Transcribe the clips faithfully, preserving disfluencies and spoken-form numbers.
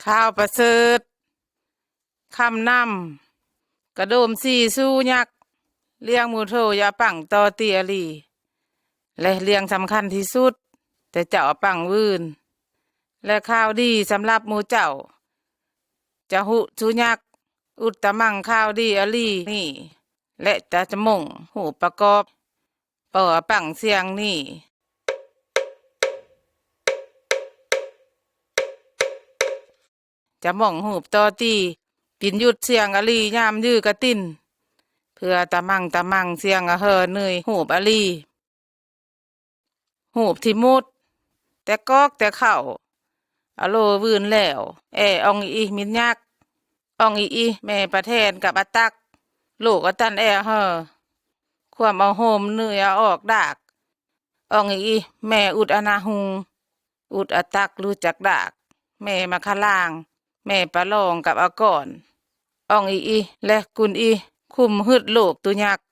ข่าวประเสริฐ คำนำ กระโดมสี่สู่ยักษ์ เลี้ยงหมู่โธ่ยาปังต่อตี้อลี และเรื่องสำคัญที่สุด แต่เจ้าอปังวื่น และข่าวดีสำหรับหมู่เจ้า จะฮู้สู่ยักษ์ อุตตะมังข่าวดีอลีนี่ และจะจะม่งฮู้ประกอบ ป้ออปังเสียงนี่ จะม่องฮูบต่อตี้ ปิ่นหยุดเสียงอลียามยื้อกระติน เพื่อตะมังตะมังเสียงอเฮอเนยฮูบอลี ฮูบที่มุด แต่กอกแต่เข้า อโลวื่นแล้ว แออ่องอีอีมิดยักษ์ อ่องอีอีแม่ประแทนกับอตัก โลกอตันแอเฮอ ความเอาโฮมเนยเอาออกดาก อ่องอีอีแม่อุดอนาหุง อุดอตักรู้จักดาก แม่มาคลาง แม่ประลองกับอากร อ่องอีอีและกุนอีคุมฮึดโลกตุยักษ์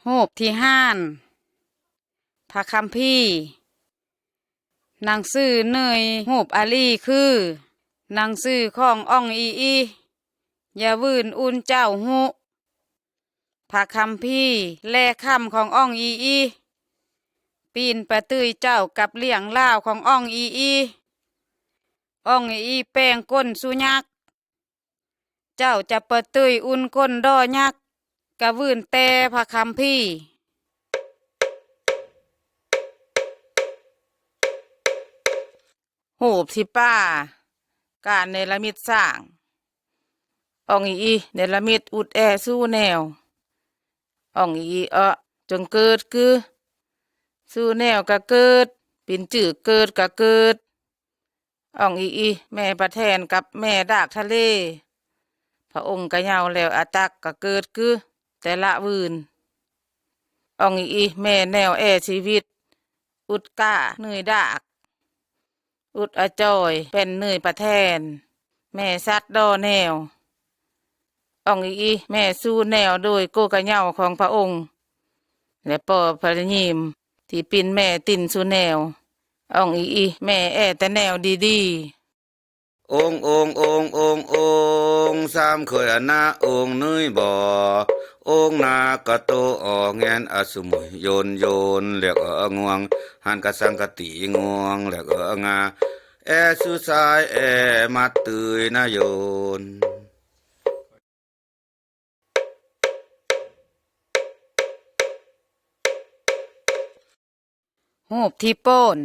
ฮูบที่ห้าน พระคัมภีร์ หนังสือเนยฮูบอาลีคือ หนังสือของอ่องอีอี อย่าวื่นอุ่นเจ้าฮู้ พระคัมภีร์ และคำของอ่องอีอี ปีนปะตื้ยเจ้ากับเลี้ยงลาวของอ่องอีอี อ่องอีอีแปลงก้นสู่ยักษ์ เจ้าจะปะตื้ยอุ่นก้นดอยักษ์ กะวื่นแต่พระคัมภีร์ ฮูบที่ป้า การเนรมิตสร้าง อ่องอีอีเนรมิตอุดแอสู่แนว อ่องอีอีเออจงเกิดคือ สู่แนวกะเกิด ปิ่นจื้อเกิดกะเกิด อ่องอีอีแม่ประแทนกับแม่ดากทะเล พระองค์กะเยาว์แล้วอตักกะเกิดคือ แต่ละวื่น อ่องอีอีแม่แนวแอชีวิต อุดก้าเนยดาก อุดอจอยแป้นเนยประแทน แม่สัตว์ดอแนว อ่องอีอีแม่สู่แนวโดยโกกะเยาว์ของพระองค์ และป้อพระยิมที่ปิ่นแม่ติ่นสู่แนว อ่องอีอีแม่แอแต่แนวดีๆ องค์ องค์ องค์ องค์ องค์ สามเคยอะนะองค์เนยบ่ องค์นากะโตออกแงนอสุมุยโยนโยน แหลกเอองวง หันกะสังกะติงวง แหลกเอองา แอสุสายแอมัดตื่ยนะโยน ฮูบที่โป้น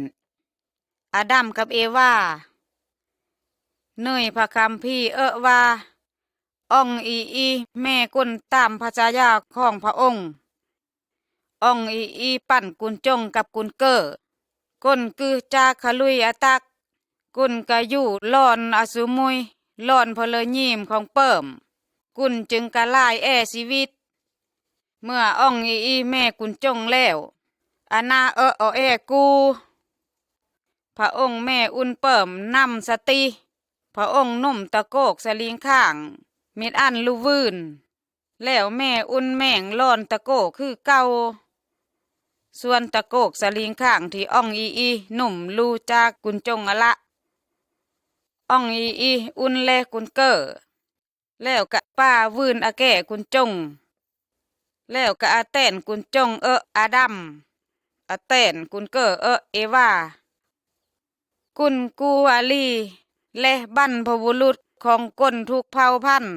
อาดัมกับเอวา เนยพระคัมภีร์เอะว่า อ่องอีอีแม่ก้นต๋ามพระชายาของพระองค์ อ่องอีอีปั้นกุนจงกับกุนเก้อ ก้นกึจากขลุยอตัก ก้นกะอยู่ล่อนอสุมุย ล่อนพะเลอยีมของเปิ้ม ก้นจึงกะลายแอชีวิต เมื่ออ่องอีอีแม่กุนจงแล้ว อะนาเอะออแอกู้ พระองค์แม่อุ่นเปิ้มนำสติ พระองค์นุ่มตะโกกสลิงข้าง มิดอั้นลูวื่น แล้วแม่อุ่นแม่งล่อนตะโกกคือเก่า ส่วนตะโกกสลิงข้างที่อ่องอีอีนุ่มลูจากกุนจงอะละ อ่องอีอีอุ่นแลกุนเก้อ แล้วกะป้าวื่นอะแก่กุนจง แล้วกะอะแต้นกุนจงเอะอาดัม อะแต้นกุนเก้อเอะเอวา กุนกูอาลี และบรรพบุรุษของก้นทุกเผ่าพันธุ์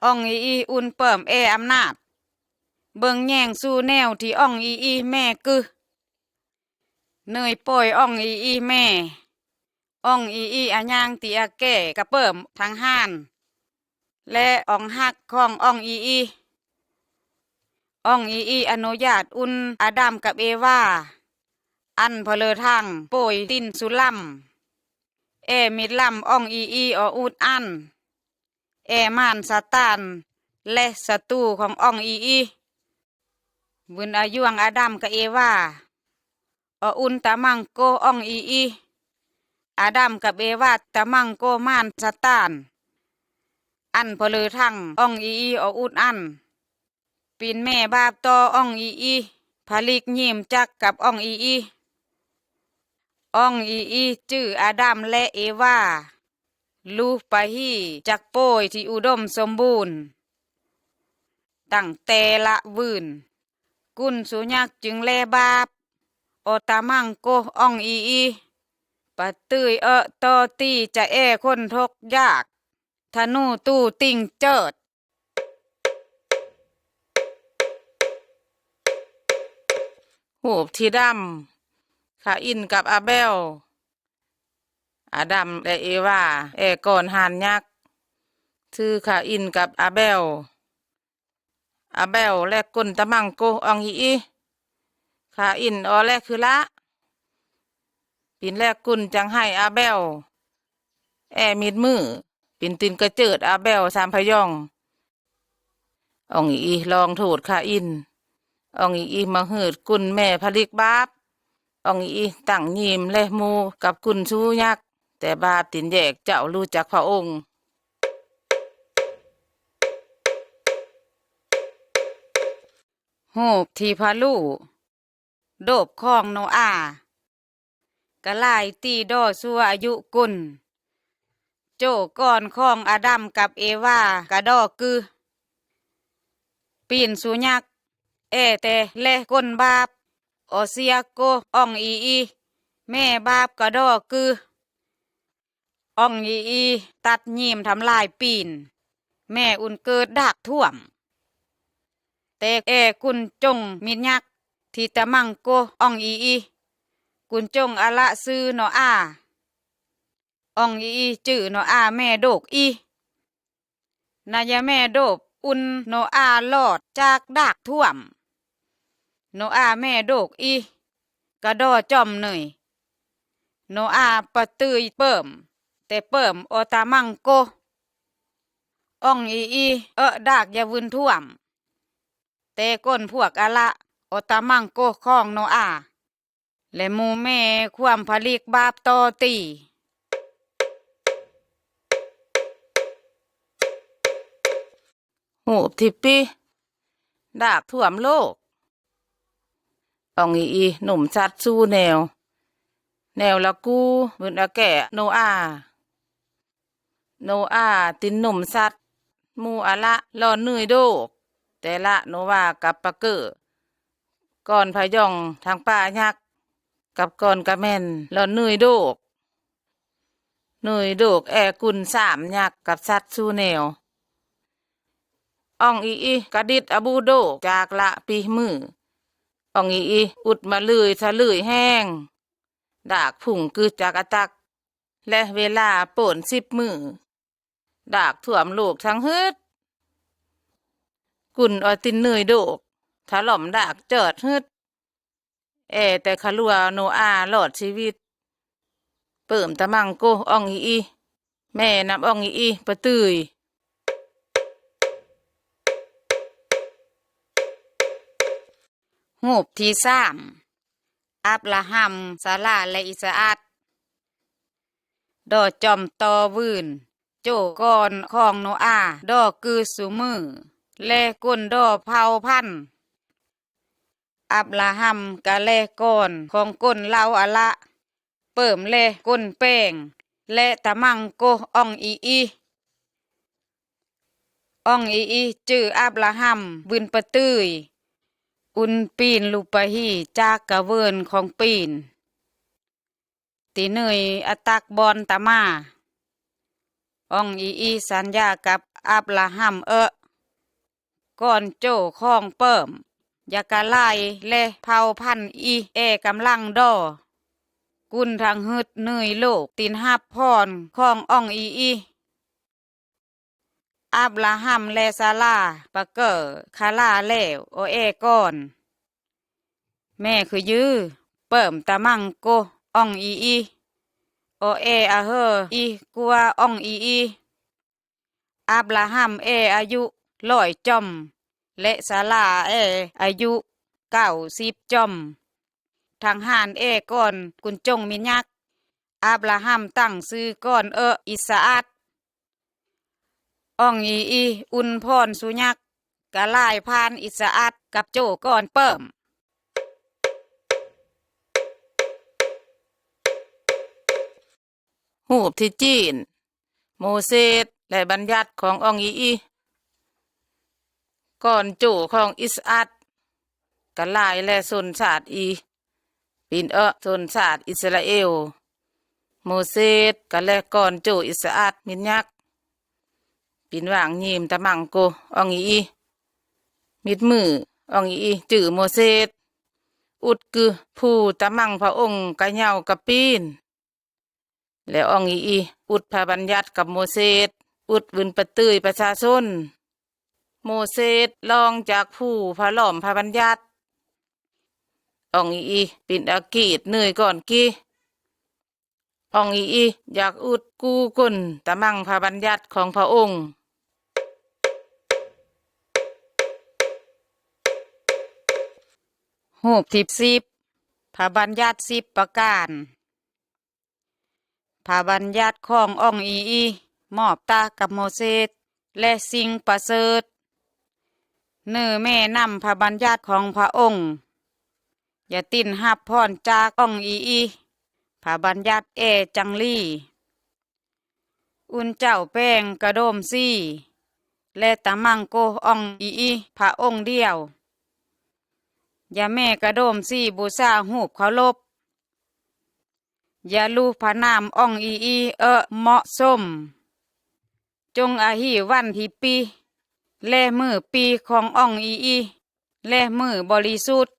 อ่องอีอีอุ่นเปิ้มแออำนาจ เบิ่งแยงสู่แนวที่อ่องอีอีแม่กึ เนยป่อยอ่องอีอีแม่ อ่องอีอีอะยางตี้อะแก่กะเปิ้มทางห้าน และอ่องฮักของอ่องอีอี อ่องอีอีอนุญาตอุ่นอาดัมกับเอวา อั้นพะเลอทางป่อยติ่นสู่ลำ แอมิดลำอ่องอีอีอออุดอั้น แอม่านซาตาน และศัตรูของอ่องอีอี วื่นอะยวงอาดัมกับเอวา อออุ่นตะมังโกอ่องอีอี อาดัมกับเอวาตะมังโกม่านซาตาน อั้นพะเลอทางอ่องอีอีอออุดอั้น ปิ่นแม่บาปต่ออ่องอีอี ผลิกญิมจักกับอ่องอีอี อ่องอีอีจื้ออาดัมและเอวา ลูกปะฮี่จักโปยที่อุดมสมบูรณ์ ตั้งแต่ละวืน กุนสุยักจึงแลบาป ออตามังโกอ่องอีอี ปะตื้ยเอะตอตี้จะแอคนทกยาก ธนูตู้ติ่งเจิด ฮูปที่ดำ คาอินกับอาเบล อาดัมและเอวา แอก่อนหานยักษ์ ซื่อคาอินกับอาเบล อาเบลแลกกุนตามังโกอ่องอีอี คาอินออแลกคือละ ปิ่นแลกกุนจังไห้อาเบล แอมิดมือ ปิ่นตินกระเจิดอาเบลสามพยอง อ่องอีอีลองโทษคาอิน อ่องอีอีมาหืดกุนแม่ผลิกบาป อ่องอีอีตั้งยิมและหมู่กับกุนซูยักษ์ แต่บาปตินแยกเจ้ารู้จักพระองค์ ฮูปที่พะลู่ โดบของโนอาห์ กะลายตี้ดอซัวอายุกุน โจ้ก่อนของอาดัมกับเอวากะดอกือ ปิ่นสุยักแอแต่แลก้นบาป ออเสียโกอ่องอีอี แม่บาปกะดอกือ อ่องอีอีตัดยิมทำลายปิ่น แม่อุ่นเกิดดากท่วม แต่แอกุนจงมิดยักที่ตะมังโกอ่องอีอี กุนจงอะละซื่อโนอาห์ อ่องอีอีจื้อโนอาห์แม่โดกอี นายาแม่โดบอุ่นโนอาห์ลอดจากดากท่วม โนอาห์แม่โดกอี กะดอจ่อมเนย โนอาห์ปะตื้ยเปิ่ม แต่เปิ่มออตามังโก อ่องอีอีเอะดากยาวุนท่วม แต่ก้นพวกอะละ ออตามังโกของโนอาห์ และหมู่แม่ความผลิกบาปต่อตี้ ฮูปที่ปิ ดากท่วมโลก อ่องอีอีหนุ่มสัตว์สู้แนว แนวละกู้วืนอาแก่โนอาห์ โนอาห์ตินหนุ่มสัตว์ หมู่อะละล่อเนื่อยโดก แต่ละโนวาห์กับปะเกอร์ ก่อนพะย่องทางป่ายักษ์ กับก่อนกะแม่นล่อเนื่อยโดก เนื่อยโดกแอกุนสามยักษ์กับสัตว์สู้แนว อ่องอีอีกะดิดอะบูโดกจากละปีมือ อ่องอีอีอุดมาเลื่อยสะเลื่อยแฮง ดากผุ่งกึดจากอะตัก และเวลาโป้นสิบมื้อ ดากท่วมโลกทั้งฮึด กุ่นออตินเนื่อยโดก ถล่มดากเจิดฮึด แอแต่ขะลัวโนอาห์รอดชีวิต เปิ่มตะมังโกอ่องอีอี แม่นำอ่องอีอีปะตื้ย ฮูปที่สาม อับราฮัม ซาราห์ และอิสอัค ดอจ่อมต่อวื่น โจ้ก่อนของโนอาห์ ดอกือสุมือ และก้นดอเผ่าพันธุ์ อับราฮัมกะแลก่อนของก้นเหล่าอะละ เปิ่มแลก้นแป้ง และตะมังโกอ่องอีอี อ่องอีอีจื้ออับราฮัมวื่นปะตื้ย อุ่นปีนลูปะฮี่จากกะเวินของปีน ตี้เนื่อยอะตักบอนตะมา อ่องอีอีสัญญากับอับราฮัมเอะ ก่อนโจ้ของเปิ่ม ยากะลายและเผ่าพันธุ์อีแอกำลังดอ กุ่นทั้งฮึดเนื่อยโลกตินฮับพรของอ่องอีอี อับราฮัมและซาราห์ปะเกอร์คาราแล้วออแอก่อน แม่คือยื้อเปิ่มตะมังโกอ่องอีอี ออแออะเฮออีกัวอ่องอีอี อับราฮัมแออายุร้อยจ่อม และซาราห์แออายุเก้าสิบจ่อม ทั้งห้านแอก่อนกุ่นจงมินยัก อับราฮัมตั้งซื่อก่อนเอะอิสอัค อ่องอีอีอุ่นพรสุยักกะลายพานอิสอัคกับโจ้ก่อนเปิ่ม រូปตี้จีน โมเสสและบัญญัติขององค์อีอี ก่อนโจ้ของอิสอัด กะลายและชนชาติอี ปิ่นเอะชนชาติอิสราเอล โมเสสกะแลก่อนโจ้อิสอัด มิตรยักษ์ ปิ่นหว่างยีมตะมังโกองค์อีอี มิดมือองค์อีอีจื้อโมเสส อุดกึผู้ตะมังพระองค์กะเหย้ากะปีน และองค์อีอีอุดพระบัญญัติกับโมเสส อุดวืนปะตื้ยประชาชน โมเสสลองจากผู้พระล้อมพระบัญญัติ องค์อีอีปิ่นอากีดเหนื่อยก่อนกี้ องค์อีอีอยากอุดกู้ก้นตะมังพระบัญญัติของพระองค์ รูปตี้สิบ พระบัญญัติสิบประการ พระบัญญัติขององค์อีอีมอบตากับโมเสส และสิ่งประเสริฐ เนอแม่นำพระบัญญัติของพระองค์ อย่าติ้นฮับพรจากองค์อีอี พระบัญญัติแอจังลี อุ่นเจ้าแป้งกระโดมสี และตะมังโกองค์อีอีพระองค์เดียว อย่าแม่กระโดมสีบูชารูปเคารพ อย่าลูพระนามองค์อีอีเอะเหมาะสม จงอหีวันที่ปี และมื้อปีขององค์อีอี และมื้อบริสุทธิ์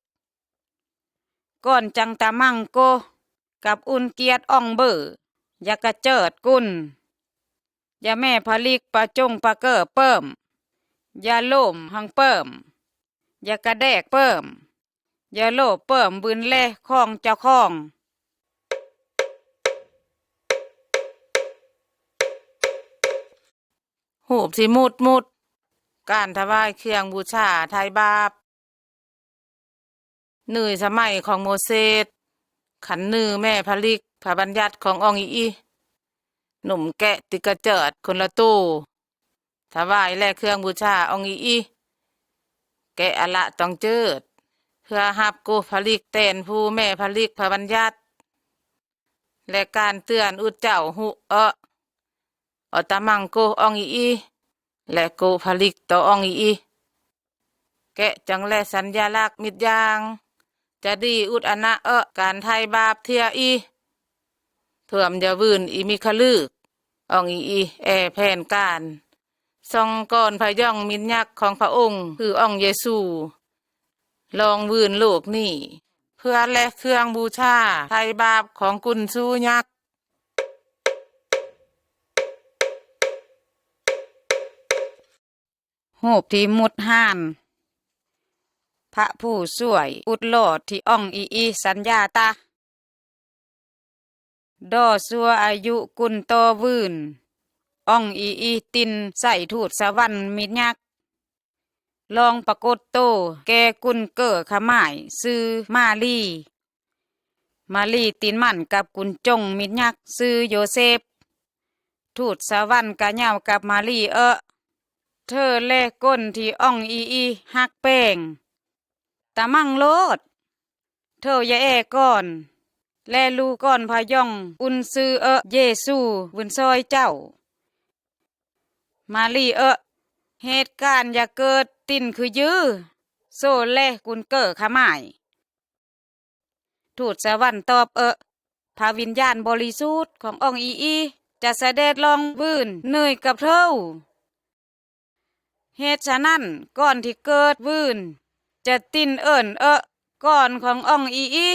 ก่อนจังตะมังโกกับอุ่นเกียรติองค์เบอร์ อย่ากระเจิดกุน อย่าแม่ผลิกประจงประเกิอเปิ้ม อย่าโลมหังเปิ้ม อย่ากระแดกเปิ้ม อย่าโลภเปิ้มวืนแลของเจ้าของ รูปตี้มุดมุด การถวายเครื่องบูชาไถ่บาป ในสมัยของโมเสส ขันเนอแม่ผลิกพระบัญญัติขององค์อีอี หนุ่มแกะตี้กระเจิดคนละตู้ ถวายแลเครื่องบูชาองค์อีอี แกะอะละต้องเจิด เพื่อฮับโกผลิกแตนผู้แม่ผลิกพระบัญญัติ และการเตือนอุดเจ้าฮู้เอะ ออตะมังโกองค์อีอี และโกผลิกต่อองค์อีอี แกะจังแลสัญลักษณ์มิดอย่าง จะดีอุดอะนะเอะการไถ่บาปเทียอี เพื่อมอย่าวืนอีมิคลึก องค์อีอีแอแผนการ ส่องก่อนพยองมิตรยักษ์ของพระองค์ คือองค์เยซู ลองวืนโลกนี้ เพื่อแลเครื่องบูชาไถ่บาปของกุนซูยักษ์ รูปตี้มุดห้าน พระผู้ช่วยอุดรอดที่องค์อีอีสัญญาตะ ดอซัวอายุกุนต่อวืน องค์อีอีตินใส่ทูตสวรรค์มิตรยักษ์ ลองปรากฏโตแก่กุนเกอขะหม่ายซื่อมารี มารีตินหมั้นกับกุนจงมิตรยักษ์ซื่อโยเซฟ ทูตสวรรค์กะเหย้ากับมารีเอะ เธอแลก้นที่องค์อีอีฮักแป้ง ตะมังโลด เธออย่าแอก่อน แลลูก่อนพยองกุนซื่อเอะเยซูวืนซอยเจ้า มารีเอะ เหตุการณ์อย่าเกิดตินคือยื้อ โซ่แลกุนเกอขะหม่าย ทูตสวรรค์ตอบเอะ พระวิญญาณบริสุทธิ์ขององค์อีอีจะเสด็จลองวืนเนยกับเธอ เหตุฉะนั้นก่อนที่เกิดวืนจะตินเอิ้นเอะก่อนขององค์อีอี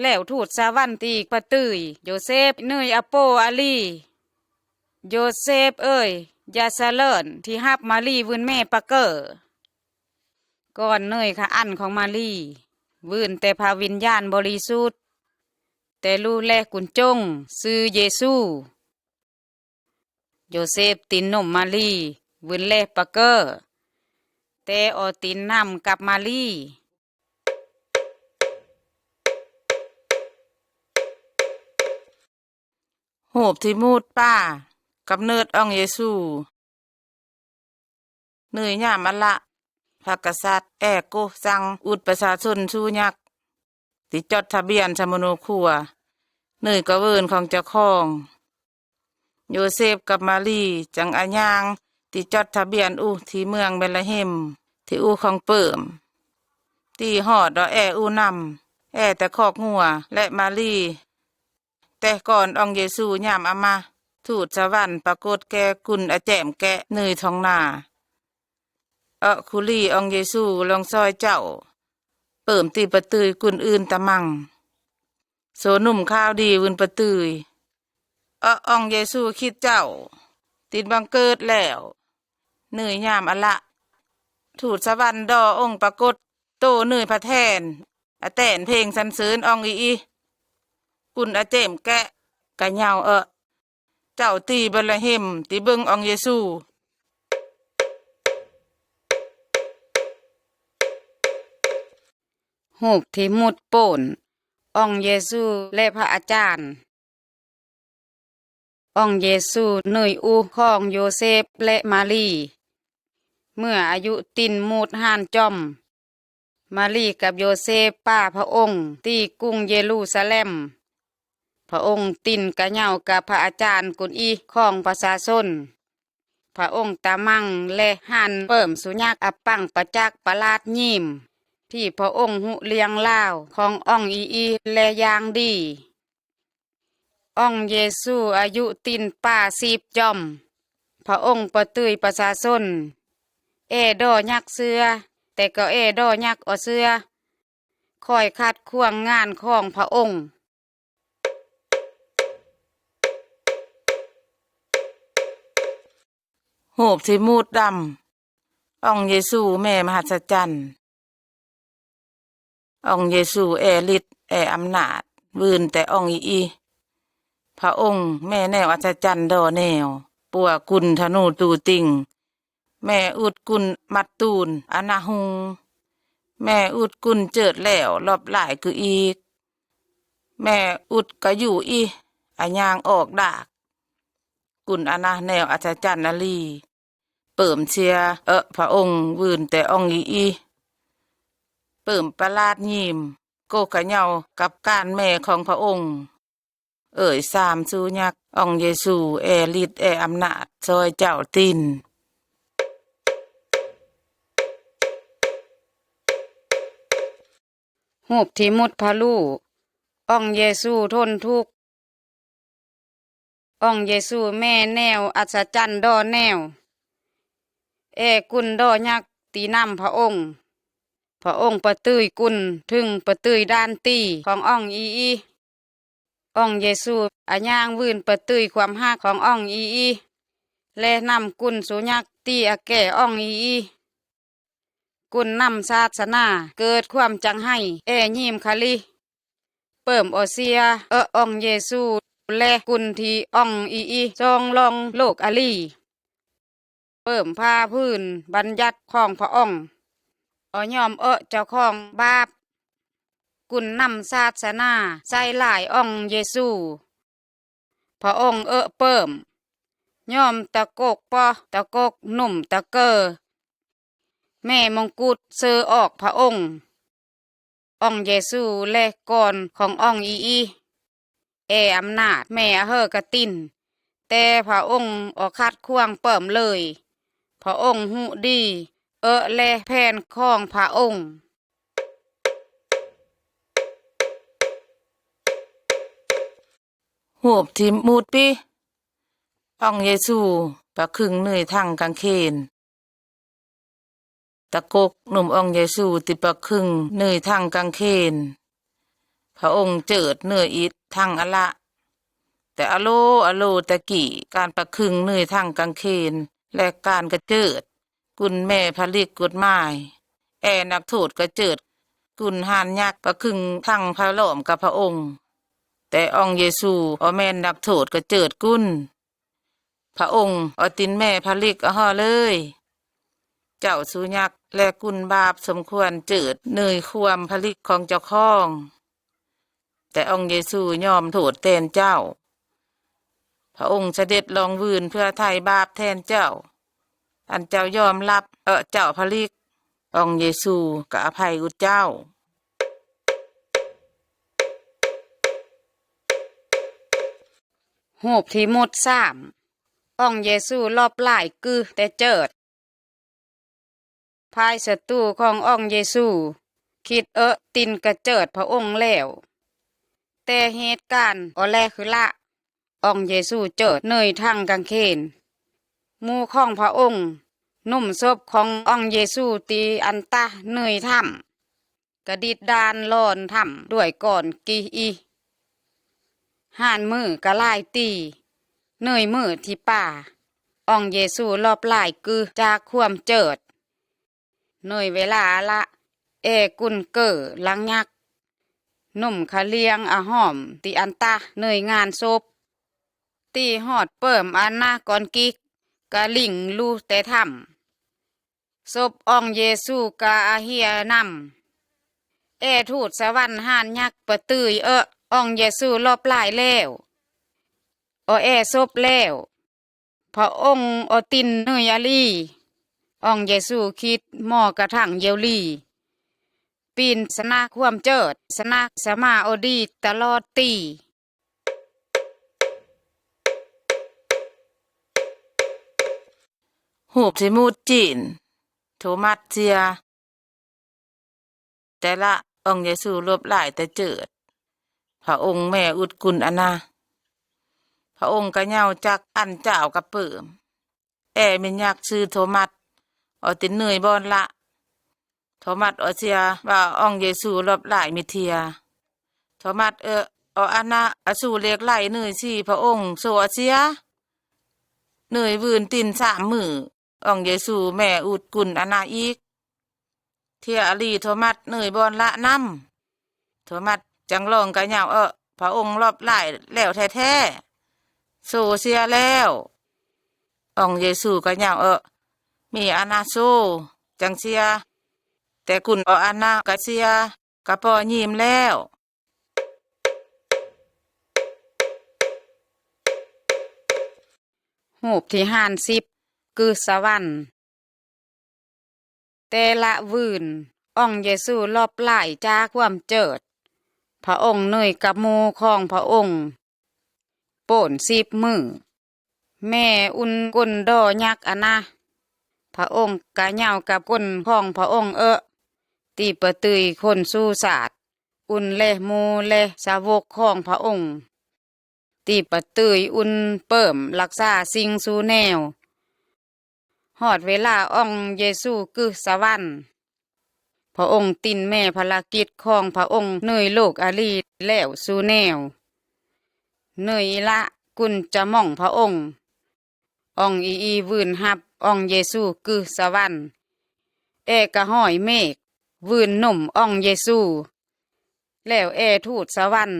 แล้วทูตสวรรค์ตีกปะตื้ยโยเซฟเนยอะโปอาลี โยเซฟเอ้ย อย่าสะเลิญที่ฮับมารีวืนแม่ปะเกอ ก่อนเนยขะอั้นของมารีวืนแต่พระวิญญาณบริสุทธิ์ แต่ลูแลกุนจงซื่อเยซู โยเซฟตินนมมารีวืนแลปะเกอ แต่ออตินนำกับมารี รูปตี้มุดป้า กำเนิดองค์เยซู เนยยามอะละ พระกษัตริย์แอโกสั่งอุดประชาชนซูยักษ์ ตี้จดทะเบียนสมโนครัว เนยกะเวินของเจ้าของ โยเซฟกับมารีจั่งอะย่างตี้จดทะเบียนอุที่เมืองเบธเลเฮม ที่อุของเปิ้ม ตี้ฮอดดอแออุนำ แอแต่คอกงัวและมารี แต่ก่อนอ่องเยซูย่ามอะมา ทูตสวรรค์ปรากฏแก่กุนอะแจมแกะเนยท้องนา เออคุรีอ่องเยซูลองซอยเจ้า เปิ้มตี้ปะตื้ยกุนอื่นตะมัง โสนุ่มข่าวดีวืนปะตื้ย เอออ่องเยซูคริสต์เจ้า ติดบังเกิดแล้ว เนยย่ามอะละ ทูตสวรรค์ดอองค์ปรากฏโตเนยพระแทน อะแตนเพลงสรรเสริญอ่องอีอี กุนอะเจมแกะกะเหย่าเออ เจ้าตี้เบธเลเฮมตี้เบิ่งอ่องเยซู ฮูปที่มุดโป้น อ่องเยซูและพระอาจารย์ อ่องเยซูเนยอุของโยเซฟและมารี เมื่ออายุตินมูดห่านจ้อม มารีกับโยเซฟป้าพระองค์ตี้กรุงเยรูซาเล็ม พระองค์ตินกะเหย่ากับพระอาจารย์กุนอีของประชาชน พระองค์ตะมังและหันเปิ้มสุยักษ์อะปังประจักษ์ประหลาดยิม ที่พระองค์ฮู้เรื่องราวของอ่องอีอีและอย่างดี อ่องเยซูอายุตินป้าสิบจ้อม พระองค์ปะตื้ยประชาชน แอดอยักเสื้อ แต่ก็แอดอยักออเสื้อ คอยขัดขวางงานของพระองค์ ฮูปที่มูดดำ อ่องเยซูแม่มหัศจรรย์ อ่องเยซูแอฤทธิ์แออำนาจ วืนแต่อ่องอีอี พระองค์แม่แนวอัศจรรย์ดอแนว ปัวกุนธนูตูติง แม่อุดกุนมัดตูนอะนะฮุง แม่อุดกุนเจิดแล้วลอบหลายกืออีก แม่อุดกะอยู่อีอะย่างออกดาก กุนอะนะแนวอัศจรรย์อะลี เปิ้มเสียเออพระองค์วืนแต่อ่องอีอี เปิ้มประหลาดยิม โกกะเหย่ากับการแม่ของพระองค์ เอ่ยสามสุยักษ์ อ่องเยซูแอฤทธิ์แออำนาจซอยเจ้าติน ฮูปที่มุดพระลู่ อ่องเยซูทนทุกข์ อ่องเยซูแม่แนวอัศจรรย์ดอแนว แอกุนดอยักษ์ตี้นำพระองค์ พระองค์ปะตื้ยกุนถึงปะตื้ยด้านตี้ของอ่องอีอี อ่องเยซูอะย่างวืนปะตื้ยความฮักของอ่องอีอี และนำกุนสุยักษ์ตี้อะแก่อ่องอีอี กุนนำศาสนาเกิดความจังไห้แอยิมคาลิ เปิ้มออเซียเอออ่องเยซู และกุนที่อ่องอีอีซองลองโลกอะลี เปิ้มผ้าพื้นบัญญัติของพระองค์ ออย่อมเออเจ้าของบาป กุนนำศาสนาใส่หลายอ่องเยซู พระองค์เออเปิ้ม ย่อมตะกกปอตะกกหนุ่มตะเกอ แม่มงกุฎเซอออกพระองค์ อ่องเยซูและกอนของอ่องอีอี แออำนาจแม่อเฮอกะติน แต่พระองค์ออขัดขวางเปิ้มเลย พระองค์ฮู้ดีเออและแผนของพระองค์ ฮูปที่มูดปี้ อ่องเยซูปะคึงเนยทั้งกางเขน ตะกกหนุ่มอ่องเยซูตี้ปะคึงเนยทั้งกางเขน พระองค์เจิดเนยอิดทั้งอะละ แต่อะโลอะโลตะกี้การปะคึงเนยทั้งกางเขน และการกะเจิด กุนแม่ผลิกกฎหมาย แอนักโทษกะเจิด กุนห่านยักษ์ปะคึงทั้งพระล้อมกับพระองค์ แต่อ่องเยซูออแม่นนักโทษกะเจิดกุน พระองค์ออตินแม่ผลิกออฮอเลย เจ้าสุยักษ์และกุนบาปสมควรเจิดเนยความผลิกของเจ้าของ แต่อ่องเยซูยอมโทษแตนเจ้า พระองค์เสด็จลองวืนเพื่อไถ่บาปแตนเจ้า อันเจ้ายอมรับเออเจ้าผลิก อ่องเยซูกะอภัยอุดเจ้า ຮູບທີ່ໝົດສາມ ອອງເຢຊູລອບຫຼ້າຍກຶ ແຕ່ເຈີດ ພາຍສັດຕູຂອງອອງເຢຊູ ຄິດເອາະຕິນກະເຈີດພະອົງແລ້ວ. ແຕ່ເຫດການອໍແລຄືລະ ອອງເຢຊູເຈີດເນີຍຖັງກາງເຂນ. ໝູ່ຂອງພະອົງນຸ່ມສົບຂອງອອງເຢຊູ ຕີອັນຕະເນີຍຖ້ຳ ກະດິດດານລອນຖ້ຳດ້ວຍກ້ອນກີອີ. ຫານມືກະລາຍຕີ ເນີຍມືທີ່ປ່າ ອອງເຢຊູລອບຫຼ້າຍກຶຈາກຄວາມເຈີດ. ເນີຍເວລາລະ ແອກຸນເກີຫຼັງຍັກ ນຸ່ມຂະລຽງອະຫອມ ຕີອັນຕະເນີຍງານສົບ ຕີຮອດເປີ້ມອານາກອນກິກ ກະລິງລູແຕ່ຖ້ຳ. ສົບອອງເຢຊູກະອາເຮຍນຳ. ແອທູດສະຫວັນຫານຍັກປະຕື້ຍເອາະ ອອງເຢຊູລອບຫຼ້າຍແລ້ວ ອໍແອສົບແລ້ວ ພະອົງອໍຕິນເນີຍອາລີ. ອອງເຢຊູຄິດໝໍກະທັງເຢວລີ ປີນຊະນະຄວາມເຈີດ ຊະນະສະມາອໍດີຕະຫຼອດຕີ. ຮູບທີ່ໝົດຈີນ ໂທມັດເຊື່ອ. ແຕ່ລະ ອອງເຢຊູລອບຫຼ້າຍແຕ່ເຈີດ ພະອົງແມ່ອຸດກຸນອານາ ພະອົງກະເຍົາຈັກອັນຈາວກະເປີມ. ແອມີຍັກຊື່ໂທມັດ ອໍຕິນເນີຍບ່ອນລະ. ໂທມັດອໍເຊື່ອວ່າອອງເຢຊູລອບຫຼ້າຍມີເທື່ອ. ໂທມັດເອາະ ອໍອານາ ອາຊູເຫຼັກໄຫຼເນີຍຊີ້ພະອົງ ໂຊອາເຊຍ ເນີຍວືນຕິນສາມມື້ ອອງເຢຊູແມ່ອຸດກຸນອານາອີກ. ເທຍອາລີໂທມັດເນີຍບ່ອນລະນຳ. ໂທມັດຈັ່ງລອງກະເຍົາເອາະ ພະອົງລອບຫຼ້າຍແລ້ວແທ້ໆ ໂຊເຊຍແລ້ວ. ອອງເຢຊູກະເຍົາເອາະ ມີອານາໂຊຈັ່ງເຊຍ ແຕ່ກຸນອໍອານາກະເຊຍ ກະປໍຍິມແລ້ວ. ຮູບທີ່ຫ້າສິບ ກຶສະຫວັນ. ແຕ່ລະວືນ ອອງເຢຊູລອບຫຼ້າຍຈາກຄວາມເຈີດ ພະອົງເນີຍກັບໝູ່ຂອງພະອົງ ໂປ້ນສິບມື້ ແມ່ອຸ່ນກົ້ນດໍຍັກອານາ ພະອົງກະເຍົາກັບກົ້ນຂອງພະອົງເອາະ ຕີປະຕຸ້ຍຄົນສູ່ສາດ ອຸ່ນແລະໝູ່ແລະສາວົກຂອງພະອົງ ຕີປະຕຸ້ຍອຸ່ນເປີ້ມລັກສາສິ່ງສູ່ແນວ. ຮອດເວລາອອງເຢຊູກຶສະຫວັນ ພະອົງຕິນແມ່ພາລະກິດຂອງພະອົງເນີຍໂລກອາລີແລ້ວສູ່ແນວ ເນີຍອີລະກຸນຈະໝອງພະອົງ. ອອງອີອີວືນຮັບອອງເຢຊູກຶສະຫວັນ ແອກະຫອຍເມກ ວືນນຸ່ມອອງເຢຊູ ແລ້ວແອທູດສະຫວັນ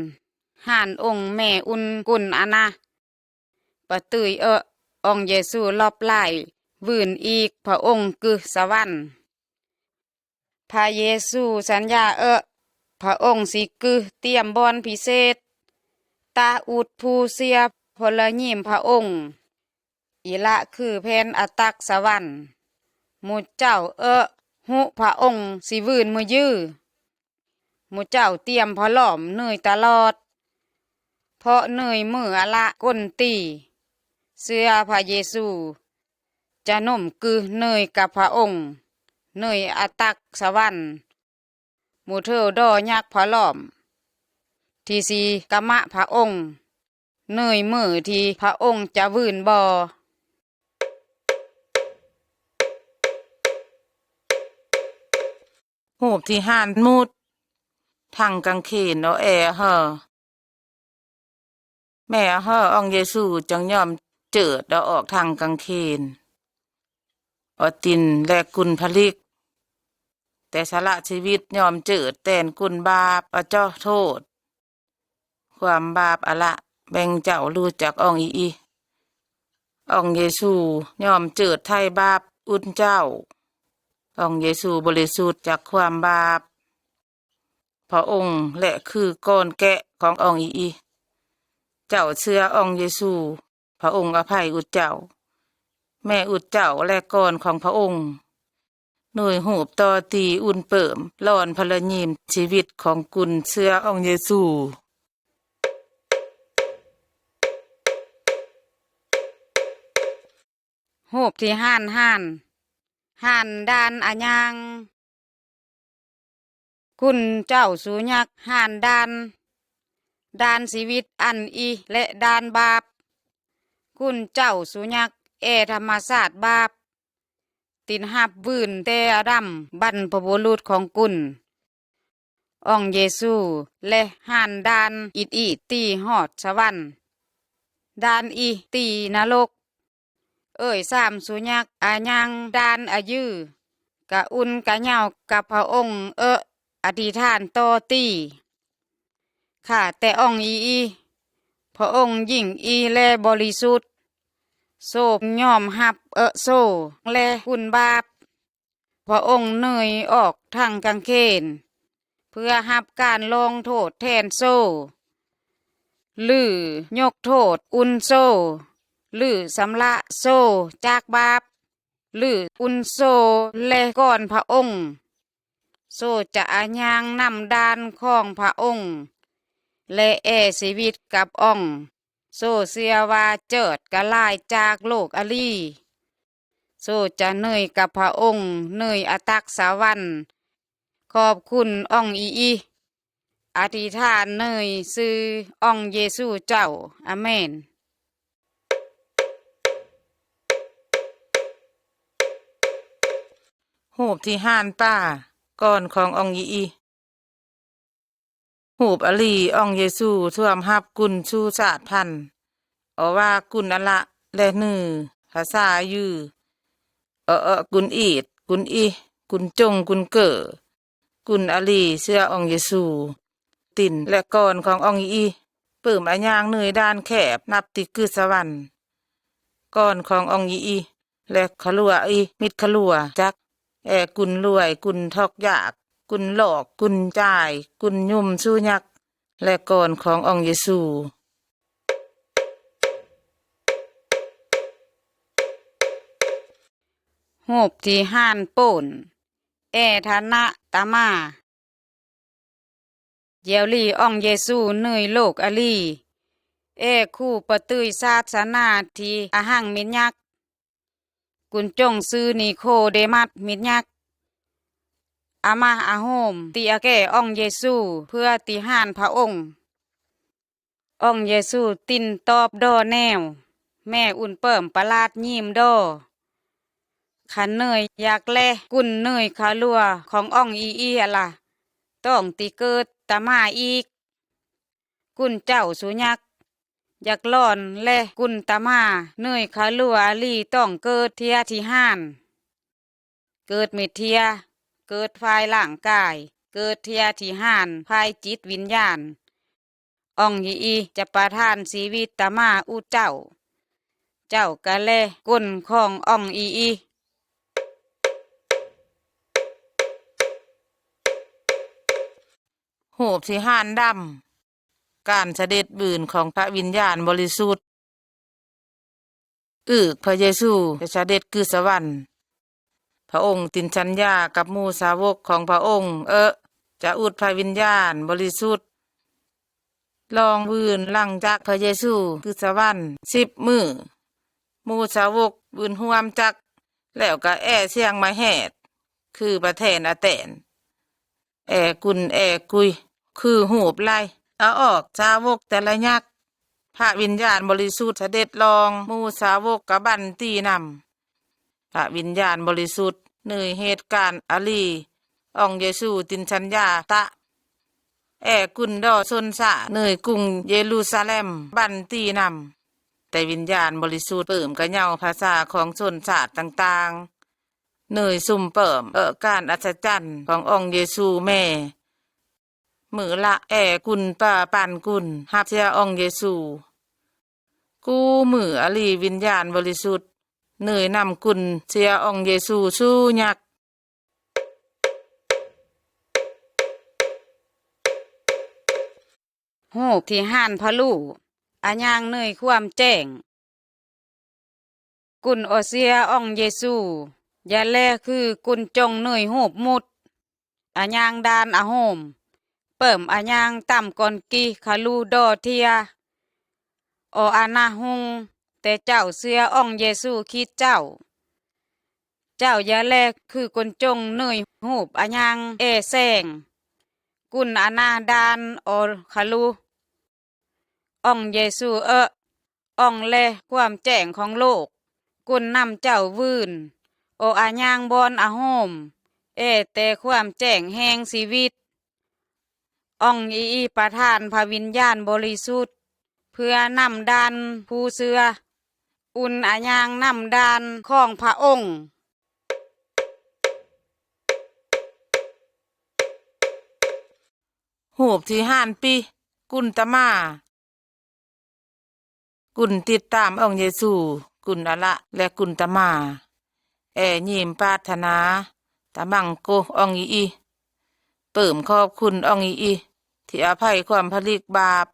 ຫານອົງແມ່ອຸ່ນກຸນອານາ ປະຕຸ້ຍເອາະ ອອງເຢຊູລອບຫຼ້າຍ ວືນອີກພະອົງກຶສະຫວັນ. ພະເຢຊູສັນຍາເອາະ ພະອົງຊິກຶຕຽມບ່ອນພິເສດ ຕາອຸດຜູ້ເຊື່ອພົນລະຍິມພະອົງ. ອີລະຄືແຜນອາຕັກສະຫວັນ. ໝູ່ເຈົ້າເອາະ ຫຸພະອົງຊິວືນມື້ຍື ໝູ່ເຈົ້າຕຽມພະລ້ອມເນີຍຕະຫຼອດ ເພາະເນີຍມືອາລະກົ້ນຕີ ເຊື່ອພະເຢຊູ ຈະນຸ່ມກຶເນີຍກັບພະອົງ ເນີຍອາຕັກສະຫວັນ. ໝູ່ເທີວດໍຍັກພະລ້ອມ ທີ່ຊິກະມະພະອົງ ເນີຍມື້ທີ່ພະອົງຈະວືນບໍ່. ຮູບທີ່ຫ້າໝູດ ຖັງກາງເຂນ ອໍແອ ອໍເຮີ ແມ່ ອໍເຮີ ອອງເຢຊູຈຶ່ງຍອມເຈີດ ແລະອອກຖັງກາງເຂນ ອໍຕິນ ແລະກຸນຜະລິກ ແຕ່ສະຫຼະຊີວິດຍອມເຈີດແທນກຸນບາບ ອະເຈາະໂທດ ຄວາມບາບອາລະແບ່ງເຈົ້າ ຮູ້ຈັກອອງອີອີ ອອງເຢຊູຍອມເຈີດໄຖ່ບາບອຸ່ນເຈົ້າ ອອງເຢຊູບໍລິສຸດຈາກຄວາມບາບ ພະອົງ ແລະຄືກ້ອນແກະຂອງອອງອີອີ ເຈົ້າເຊື່ອອອງເຢຊູ ພະອົງອະໄພອຸດເຈົ້າ ແມ່ອຸດເຈົ້າ ແລະກ້ອນຂອງພະອົງ ໜ່ວຍຮູບຕໍ່ຕີອຸ່ນເປີ້ມ ຫຼອນພະລະຍິມຊີວິດຂອງກຸນເຊື່ອອອງເຢຊູ. រូບທີ່ຫ້ານ ຫ້ານ ຫ້ານດ້ານອາຍ່າງ. ຄຸນເຈົ້າສູຍັກ ຫ້ານດ້ານ, ດ້ານຊີວິດອັນອີ ແລະ ດ້ານບາບ. ຄຸນເຈົ້າສູຍັກ ແອທຳມະຊາດບາບ, ຕິນຮັບວືນແຕ່ອາດຳບັນພະບຸລຸດຂອງຄຸນ. ອອງເຢຊູ ແລະ ຫ້ານດ້ານອິດອີ ຕີຮອດສະຫວັນ, ດ້ານອີ ຕີນະລົກ. ເອີຍ ຊາມສູຍັກອາຍັງດ້ານອາຍື ກະອຸ່ນກະເຍົາກັບພະອົງ ເອີ ອະທິຖານຕໍ່ຕີ. ຂ້າແຕ່ອອງອີອີ, ພະອົງຍິ່ງອີ ແລະ ບໍລິສຸດ. ໂຊຍອມຮັບ ເອີ ໂຊ ແລະ ຄຸນບາບ. ພະອົງເນີຍອອກທັງກາງເຂນ ເພື່ອຮັບການລົງໂທດແທນໂຊ ຫຼື ຍົກໂທດອຸ່ນໂຊ ຫຼື ຊຳລະໂຊຈາກບາບ ຫຼື ອຸ່ນໂຊ ແລະ ກ່ອນພະອົງ. ໂຊຈະອາຍ່າງນຳດ້ານຂອງພະອົງ ແລະ ແອຊີວິດກັບອອງ. ໂຊເຊື່ອວ່າເຈີດກະລາຍຈາກໂລກອາລີ. ໂຊຈະເນີຍກັບພະອົງ ເນີຍອາຕັກສະຫວັນ. ຂອບຄຸນອອງອີອີ. ອະທິຖານເນີຍຊື່ອອງເຢຊູເຈົ້າ. ອາເມນ. ຮູບທີ່ຫ້ານປາ ກ່ອນຂອງອອງອີອີ. ຮູບອາລີ ອອງເຢຊູ ຖ້ວມຮັບກຸນຊູຊາດພັນ ອໍວາ ກຸນອາລະ ແລະ ໜື່ ພາສາຍື ເອ ເອ ກຸນອີດ ກຸນອີ ກຸນຈົງ ກຸນເກີ ກຸນອາລີ ເຊື່ອອອງເຢຊູ ຕິນ ແລະ ກ່ອນຂອງອອງອີອີ ປຶ້ມອາຍ່າງເນີຍດ້ານແຄບ ນັບຕິກຶດສະຫວັນ ກ່ອນຂອງອອງອີອີ ແລະ ຂະລັວອີ ມິດຂະລັວຈັກ ແອກຸນລວຍ ກຸນທອກຢາກ ກຸນຫຼອກ ກຸນຈ່າຍ ກຸນຫຍຸ້ມຊູຍັກ ແລະ ກ່ອນຂອງອອງເຢຊູ. ຮູບທີ່ຫ້ານໂປ້ນ ແອທານະຕາມາ. ຢຽວລີອອງເຢຊູເນີຍໂລກອາລີ ແອຄູປະຕຸ້ຍສາສະໜາທີ່ອາຫັງມິດຍັກ ກຸນຈົງຊື່ນີໂຄເດມັດມິດຍັກ ອາມາອາໂຮມ ຕິອາແກອອງເຢຊູ ເພື່ອຕິຫານພະອົງ. ອອງເຢຊູຕິນຕອບດໍແນວ ແມ່ອຸ່ນເປິ້ມປະຫຼາດຍິ້ມດໍ. ຄັນເນີຍຢາກແລະກຸນເນີຍຂະລັວຂອງອອງອີອີຫັ້ນລະ ຕ້ອງຕິເກີດຕາມາອີກ. ກຸນເຈົ້າສຸຍັກ ຢາກລອນແລະກຸນຕາມາເນີຍຂະລັວອາລີ ຕ້ອງເກີດເທື່ອທີຫ້ານ. ເກີດເມດເທື່ອ ເກີດຝ່າຍຮ່າງກາຍ ເກີດເທື່ອທີຫ້ານຝ່າຍຈິດວິນຍານ. ອອງອີອີຈະປະທານຊີວິດຕາມາອູເຈົ້າ ເຈົ້າກະແລກົນຂອງອອງອີອີ. ຮູບທີ່ຫ້ານດຳ ການສະເດັດບືນຂອງພະວິນຍານບໍລິສຸດ. ອືກ ພະເຢຊູຈະສະເດັດຄືສະຫວັນ. ພະອົງຕິນສັນຍາກັບໝູ່ສາວົກຂອງພະອົງ ເອ ຈະອຸດພະວິນຍານບໍລິສຸດ. ລອງວືນຫຼັງຈາກພະເຢຊູຄືສະຫວັນສິບມື້ ໝູ່ສາວົກວືນຮ່ວມຈັກ ແລ້ວກະແອສ່ຽງມາແຮດ ຄືປະແທນອາແຕນ. ແອກຸນແອກຸຍ ຄືຮູບໄລ່ ເອົາອອກສາວົກແຕ່ລະຍັກ. ພະວິນຍານບໍລິສຸດສະເດັດລອງໝູ່ສາວົກກະບັນຕີນຳ. ພະວິນຍານບໍລິສຸດເນີຍເຫດການອາລີ ອອງເຢຊູຕິນສັນຍາຕະ ແອກຸນດໍຊົນຊາດເນີຍກຸງເຢຣູຊາແລັມບັນຕີນຳ. ແຕ່ວິນຍານບໍລິສຸດເປີ້ມກະເຍົາພາສາຂອງຊົນຊາດຕ່າງໆ ເນີຍຊຸ່ມເປີ້ມເອການອັດສະຈັນຂອງອອງເຢຊູແມ່. ມື້ລະແອກຸນປາປັນກຸນຮັບເຊື່ອອອງເຢຊູ. ກູມື້ອາລີວິນຍານບໍລິສຸດເນີຍນຳກຸນເຊື່ອອອງເຢຊູຊູຍັກ. ຮູບທີ່ຫ້ານພະລູ ອາຍ່າງເນີຍຄວາມແຈ້ງ. ກຸນອໍເຊຍອອງເຢຊູ ຢາແລຄືກຸນຈົງເນີຍຮູບມຸດ ອາຍ່າງດານອາໂຮມ ເປີ້ມອາຍ່າງຕຳກ່ອນກິຄາລູດໍເທຍ ອໍອານາຮຸງ แต่เจ้าเจื้อองค์เยซูคริสต์เจ้า เจ้าอย่าแลคือคนจงเนยฮูปอะยางแอแซง กุนอะนาดานออคาลู องค์เยซูเออ องค์แลความแจ้งของโลก กุนนำเจ้าวืน โออะยางบอนอะโฮม แอแต่ความแจ้งแห่งชีวิต องค์อีอีประทานพระวิญญาณบริสุทธิ์ เพื่อนำดานผู้เจื้อ อุ่นอะยางนำดานของพระองค์ ฮูปตี้ห้านปี กุนตะมา กุนติดต๋ามองค์เยซู กุนอะละและกุนตะมา แอญิมปรารถนาตะมังโกองค์อีอี เปิ้มขอบคุณองค์อีอี ตี้อภัยความผลิกบาป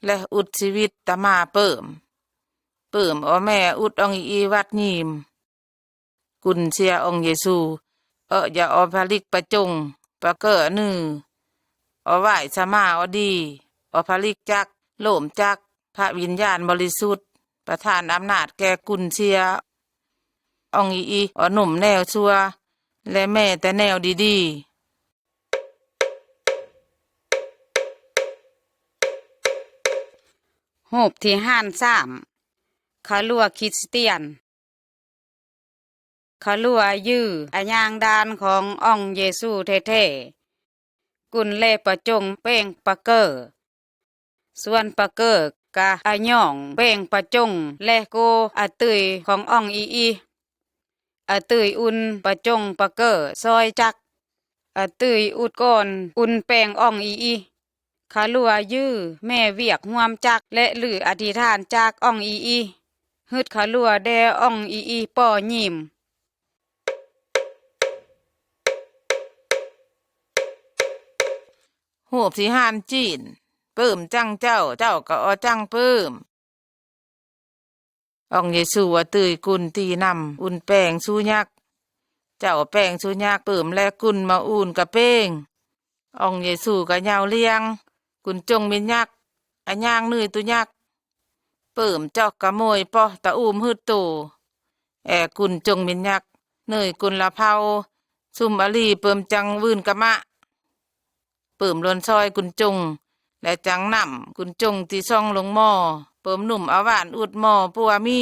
และอุดชีวิตตะมาเปิ้ม เปิ้มออแม่อุดองค์อีอีวัดญิม กุนเจื้อองค์เยซู เอออย่าออผลิกประจง ประเกิอนือ ออไหว้สะมาออดี ออผลิกจัก โลมจัก พระวิญญาณบริสุทธิ์ ประทานอำนาจแก่กุนเจื้อองค์อีอี ออหนุ่มแนวชั่ว และแม่แต่แนวดีๆ ฮูปตี้ห้านสาม คาลัวคริสเตียน คาลัวยื้ออะยางดานขององค์เยซูแท้ๆ กุนแลประจงแป้งประเกิอ ส่วนประเกิอกะอะย่องแป้งประจงและโกอะตื่ยของอ่องอีอี อะตื่ยอุ่นประจงประเกิอซอยจัก อะตื่ยอุดก่อนอุ่นแป้งอ่องอีอี ขะลัวยื้อแม่เวียกฮ่วมจักและลืออธิษฐานจากอ่องอีอี ฮึดขะลัวแด่อ่องอีอีป้อญิม ฮูบตี้ห้านจีน เปิ้มจังเจ้า เจ้าก็ออจังเปิ้ม อ่องเยซูอะตื่ยกุนตี้นำอุ่นแป้งสู่ยัก เจ้าแป้งสู่ยักเปิ้มและกุนมาอุ่นกะเป้ง อ่องเยซูกะเยาวเลี้ยง กุนจงมินยัก อะย่างนึ่ยตุยัก เปิ้มจอกกะโมยป้อตะอูมหืดโต แอ่กุนจงมินยัก นึ่ยกุนละเผา ซุ่มอะลีเปิ้มจังวื่นกะมะ เปิ้มลวนซอยกุนจง และจังนำกุนจงตี้ซ่องลงหม้อ เปิ้มนุ่มอะหว่านอุดหม้อปัวมี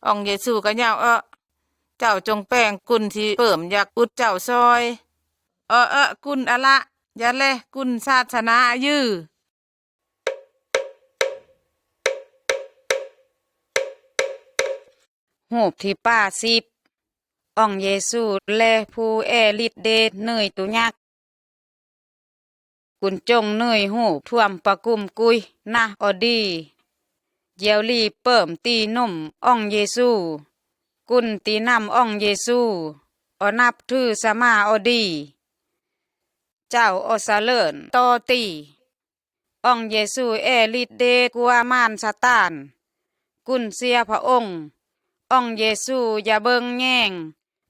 อ่องเยซูกะเยาวเออ เจ้าจงแป้งกุนตี้เปิ้มยักอุดเจ้าซอย เออเออกุนอะละ อย่าแลกุนศาสนาอะยื้อ ฮูบตี้ป้าสิบ อ่องเยซูและผู้แอ่ฤทธิ์เดชนึ่ยตุยัก กุนจงนึ่ยฮูบท่วมปะกุมกุยนะออดี เจียวลีเปิ้มตี้นุ่มอ่องเยซู กุนตี้นำอ่องเยซู ออนับถือสะมาออดี เจ้าออสะเลิญต่อตี้ อ่องเยซูแอ่ฤทธิ์เดชกัวมารซาตาน กุนเสียพระองค์ อ่องเยซูอย่าเบิ่งแยง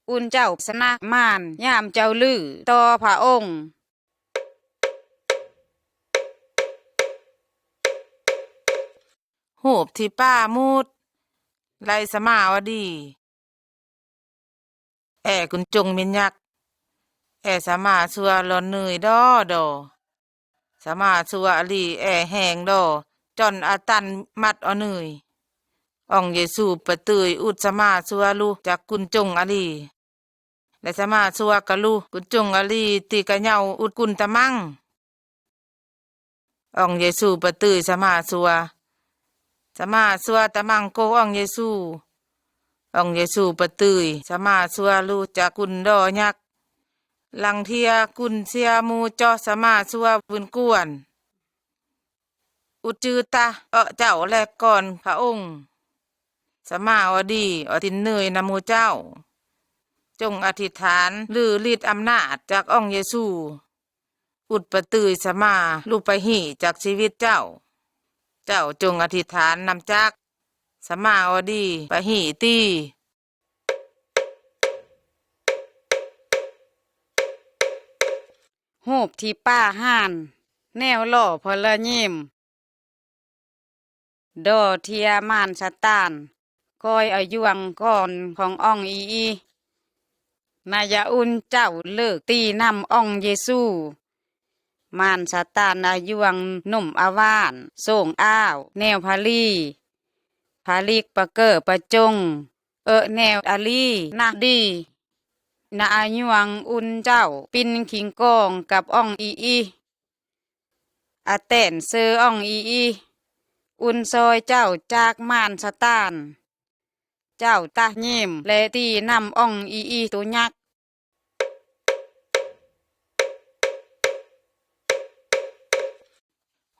อุ่นเจ้าสนะมารยามเจ้าลือต่อพระองค์ ฮูบตี้ป้ามูด ไลสะมาออดี แอ่กุนจงมินยัก แอ่สะมาซัวลอนนึ่ยดอดอ สะมาซัวอะลีแอ่แหงดอ จ่อนอะตันมัดออนึ่ย อ่องเยซูปะตื่ยอุดสะมาซัวลุจากกุนจงอะลี และสะมาซัวกะลุกุนจงอะลีตี้กะเยาวอุดกุนตะมัง อ่องเยซูปะตื่ยสะมาซัว สะมาซัวตะมังโกอ่องเยซู อ่องเยซูปะตื่ยสะมาซัวลุจากกุนดอยัก ลังเทียกุนเสียมูจอสะมาซัววืนกวน อุดจื้อตะเออเจ้าแลก่อนพระองค์ สะมาออดีออตินนึ่ยนะมูเจ้า จงอธิษฐานลือฤทธิ์อำนาจจากอ่องเยซู อุดปะตื่ยสะมาลุปะหี่จากชีวิตเจ้า เจ้าจงอธิษฐานนำจัก สะมาออดีปะหี่ตี้ ฮูบตี้ป้าห้าน แนวหล่อพระละยิม โดเทียม่านซาตาน ก้อยอายวงก่อนของอ่องอีอี นายาอุ่นเจ้าเลิกตี้นำอ่องเยซู ม่านซาตานอายวงหนุ่มอาวาน ส่งอ้าว แนวพาลี พาลิกปะเกอปะจง เออแนวอาลีนาดี นาอายวงอุ่นเจ้า ปิ้นขิงกองกับอ่องอีอี อาแตนเซออ่องอีอี อุ่นซอยเจ้าจากม่านซาตาน เจ้าตะยิมและตี้นำอ่องอีอีตัวยักษ์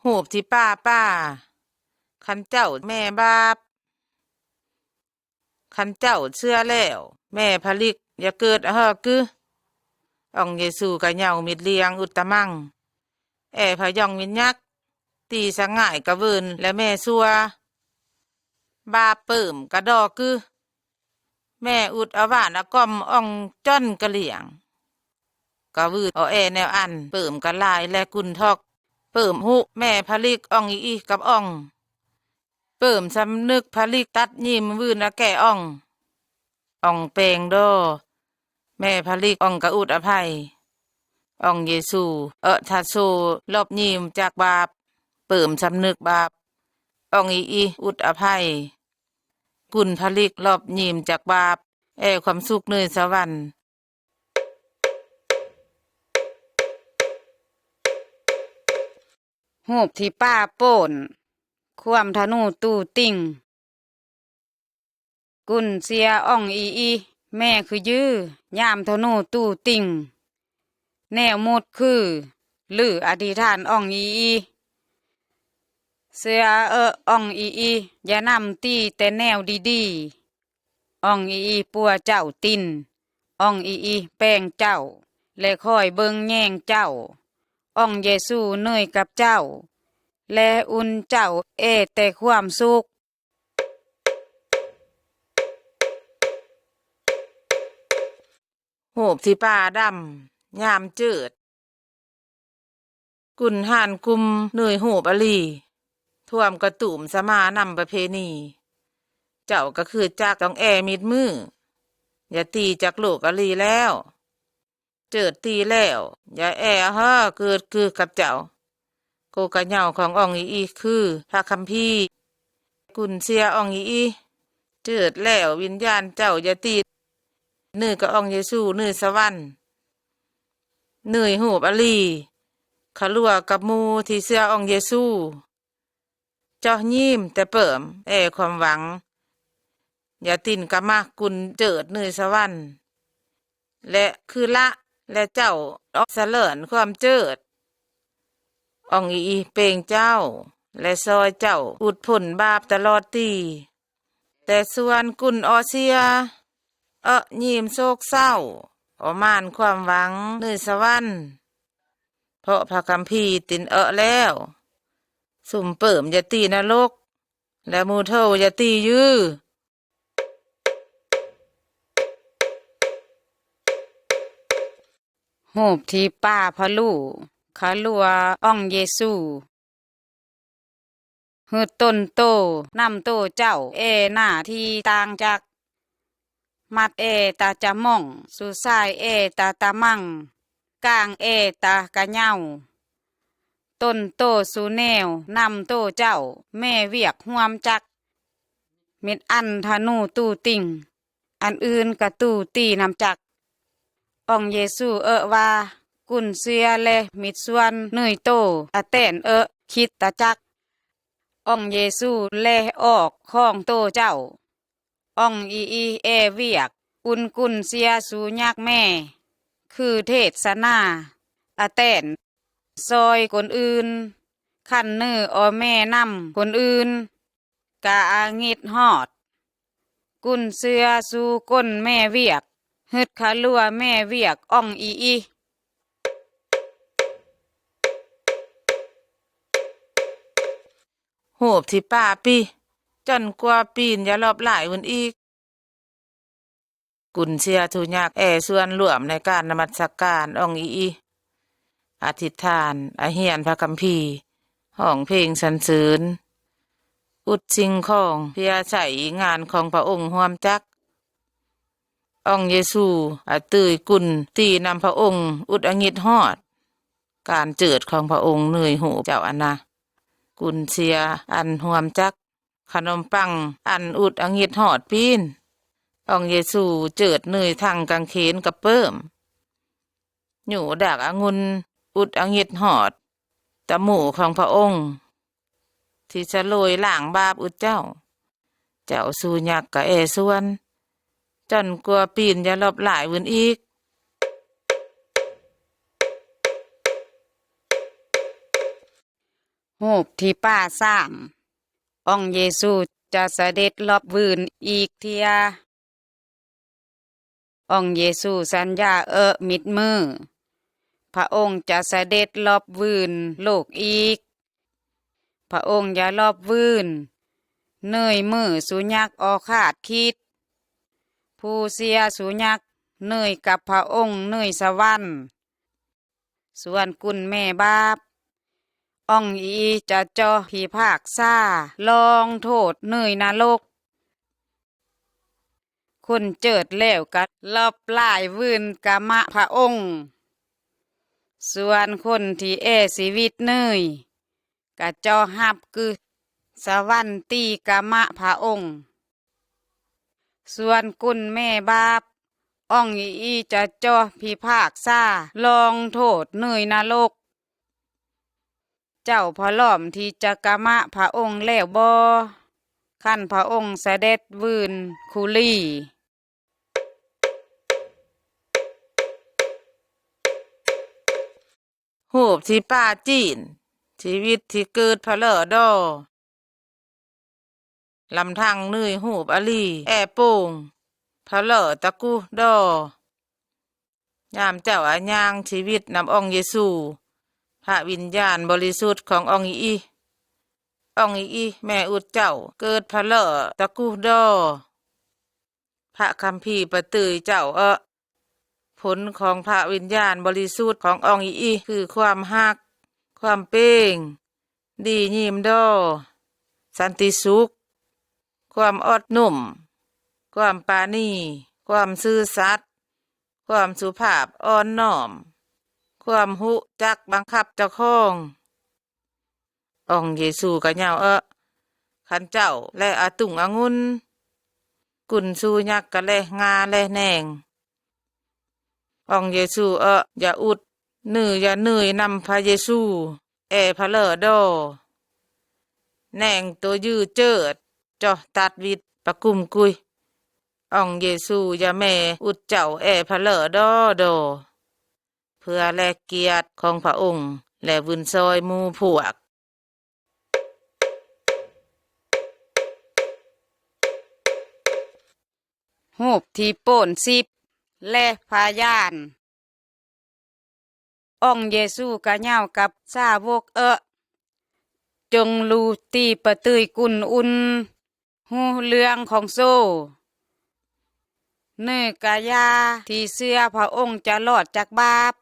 ฮูปที่ป้าป้า คันเจ้าแม่บาป คันเจ้าเชื่อแล้ว แม่พาลิกอย่าเกิดอะฮอกึ อ่องเยซูกะเหย่ามิดเลียงอุตตะมัง แอ่พะย่องวิญญัก ตี้สะง่ายกะเวินและแม่ซัว บาปเปิ่มกะดอกึ แม่อุดอาวานอะกอมอ่องจ้อนกะเหลี่ยง กะวืดออแอแนวอัน เปิ่มกะลายและกุนทอก เปิ่มฮุแม่พาลิกอ่องอีอีกับอ่อง เปิ่มสำนึกพาลิกตัดยิมวืนอะแก่อ่อง อ่องแปงดอ แม่พาลิกอ่องกะอุดอภัย อ่องเยซู เอะทาโซ ลอบยิมจากบาป เปิ่มสำนึกบาป อ่องอีอีอุดอภัย กุนพาลิกลอบยิมจากบาป แอ่ความสุขเนยสวรรค์ ฮูปที่ป้าโป้น ความธนูตู้ติ่ง กุนเซียอ่องอีอี แม่คือยื้อ ยามธนูตู้ติ่ง แนวมุดคือ ลืออธิษฐานอ่องอีอี เซียเอะอ่องอีอี อย่านำตี้แต่แนวดีๆ อ่องอีอีปัวเจ้าติน อ่องอีอีแปงเจ้า และคอยเบิ่งแยงเจ้า อ่องเยซูเนยกับเจ้า และอุ่นเจ้าแอ่แต่ความสุข ฮูปที่ป้าดำ ยามเจิด กุนห่านกุมเนยฮูปอลี ท่วมกะตุ่มสมานำประเพณี เจ้ากะคือจักต้องแอ่มิดมือ อย่าตี้จักโลกอลีแล้ว เจิดตี้แล้ว อย่าแอ่อะฮอเกิดคือกับเจ้า โกกะเหย่าของอ่องอีอีคือพระคัมภีร์ กุนเซียอ่องอีอี เจิดแล้ววิญญาณเจ้าอย่าตี้ เนยกับอ่องเยซูเนยสวรรค์ เนยฮูปอลี ขะลัวกับหมู่ที่เซียอ่องเยซู เจาะยิมแต่เปิ่มแอ่ความหวัง อย่าติ่นกะมักกุนเจิดเนยสวรรค์ และคือละ และเจ้าออกสะเลินความเจิด อ่องอีอีเปงเจ้า และซอยเจ้าอุดผลบาปตลอดตี้ แต่ส่วนกุนออเซีย เอะยิมโศกเศร้า ออม่านความหวังเนยสวรรค์ เพราะพระคัมภีร์ติ่นเอะแล้ว ซุ่มเปิ่มอย่าตี้นรก และหมู่โทอย่าตี้ยื้อ ฮูปที่ป้าพะลู่ ขะลัวอ่องเยซู หืดต้นโต นำโตเจ้าแอ่หน้าที่ต่างจัก มัดแอ่ตาจะม่อง สู่สายแอ่ตาตะมัง กางแอ่ตากะเหย่า ต้นโตสู่แนว นำโตเจ้า แม่เวียกฮ่วมจัก มิดอันธนูตู้ติ่ง อันอื่นกะตู้ตี้นำจัก อ่องเยซูเอะว่า กุนเซียและมิดส่วนเนยโต อาแตนเอะคริสตจักร อ่องเยซูแลออกของโตเจ้า อ่องอีอีแอ่เวียก อุ่นกุนเซียสู่ยักแม่ คือเทศนา อาแตน ซอยคนอื่น คันเนอออแม่นำคนอื่น กะอางิดฮอด กุนเสือสู่ก้นแม่เวียก ฮึดขะลัวแม่เวียกอ่องอีอี ฮูบที่ป้าปี้ จ้อนกัวปีนอย่ารอบหลายวุ้นอีก กุนเสียทูยักแอ่ส่วนร่วมในการนมัสการอ่องอีอี อธิษฐาน อาเฮียนพระคัมภีร์ ฮ้องเพลงสรรเสริญ ອຸດສິ່ງຂອງ ເພື່ອໃຊ້ງານຂອງພະອົງຮ່ວມຈັກ. ອອງເຢຊູອະຕຸ້ຍກຸນຕີນຳພະອົງ ອຸດອະງິດຮອດການເຈີດຂອງພະອົງເນີຍຮູບເຈົ້າອະນະ. ກຸນເຊຍອັນຮ່ວມຈັກ ຂະໜົມປັງອັນອຸດອະງິດຮອດປີ້ນ. ອອງເຢຊູເຈີດເນີຍທັງກາງເຂນກະເປີ້ມ. ຫຍູ້ດາກອະງຸ່ນອຸດອະງິດຮອດຕະໝູຂອງພະອົງ ທີ່ສະໂລຍລ້າງບາບອຸດເຈົ້າ. ເຈົ້າຊູຍັກກະແອສ່ວນ ຈົນກວ່າປີ້ນຈະລອບຫຼາຍວືນອີກ. ຮູບທີ່ປ້າສາມ ອອງເຢຊູຈະສະເດັດລອບວືນອີກເທື່ອ. ອອງເຢຊູສັນຍາເອາະມິດມື້ ພະອົງຈະສະເດັດລອບວືນໂລກອີກ. ພະອົງຈະລອບວືນ ເນີຍມື້ສຸຍັກອໍຄາດຄິດ. ຜູ້ເຊຍສຸຍັກເນີຍກັບພະອົງເນີຍສະຫວັນ. ສ່ວນກຸນແມ່ບາບ ອອງອີອີຈະເຈາະພິພາກສາ ລອງໂທດເນີຍນະລົກ. ຄົນເຈີດແລ້ວກະລອບຫຼາຍວືນກາມະພະອົງ. ສ່ວນຄົນທີ່ແອຊີວິດເນີຍ ກະເຈາະຮັບກຶສະຫວັນຕີກາມະພະອົງ. ສ່ວນກຸນແມ່ບາບ ອອງອີອີຈະເຈາະພິພາກສາ ລອງໂທດເນີຍນະລົກ. ເຈົ້າພ້ອມທີ່ຈະກາມະພະອົງແລ້ວບໍ່ ຄັນພະອົງສະເດັດວືນຄຸລີ? ຮູບທີ່ປ້າຈີນ ຊີວິດທີ່ເກີດພະເລີ້ດໍ. ລຳທັງເນີຍຮູບອາລີແອໂປ່ງ ພະເລີ້ຕະກຸດໍ. ຍາມເຈົ້າອາຍ່າງຊີວິດນຳອອງເຢຊູ ພະວິນຍານບໍລິສຸດຂອງອອງອີອີ ອອງອີອີ ແມ່ອຸດເຈົ້າເກີດພະເລີ້ຕະກຸດໍ. ພະຄຳພີປະເຕີຍເຈົ້າເອາະ ຜົນຂອງພະວິນຍານບໍລິສຸດຂອງອອງອີອີ ຄືຄວາມຮັກ, ຄວາມເປ່ງ, ດີຍິມດໍ, ສັນຕິສຸກ, ຄວາມອ່ອນນຸ້ມ, ຄວາມປານີ, ຄວາມຊື່ສັດ, ຄວາມສຸພາບອ່ອນນ້ອມ, ຄວາມຮູ້ຈັກບັງຄັບເຈົ້າຂອງ. ອອງເຢຊູກະເຍົາເອາະ ຄັນເຈົ້າແລະອາຕຸງອະງຸ່ນ ກຸນຊູຍັກກະແລະງາແລະແໜງ. ອອງເຢຊູເອາະ ຢາອຸດ ເນີຍຢາເນີຍນຳພະເຢຊູ ແອພະເລີ້ດໍ. ແໜງໂຕຍືເຈີດ ເຈາະຕັດວິດປະກຸມກຸຍ. ອອງເຢຊູຢາແມ່ອຸດເຈົ້າແອພະເລີ້ດໍດໍ. ເພື່ອແລກກຽດຂອງພະອົງ ແລະວືນຊອຍໝູ່ພວກ. ຮູບທີ່ໂປ້ນສິບ ແລະພະຍານ. ອອງເຢຊູກະເຍົາກັບສາວົກເອາະ ຈົ່ງລູຕີປະຕຸ້ຍກຸນອຸ່ນ ຮູ້ເລື່ອງຂອງໂຊ ເນີກະຢາທີ່ເຊື່ອພະອົງຈະລອດຈາກບາບ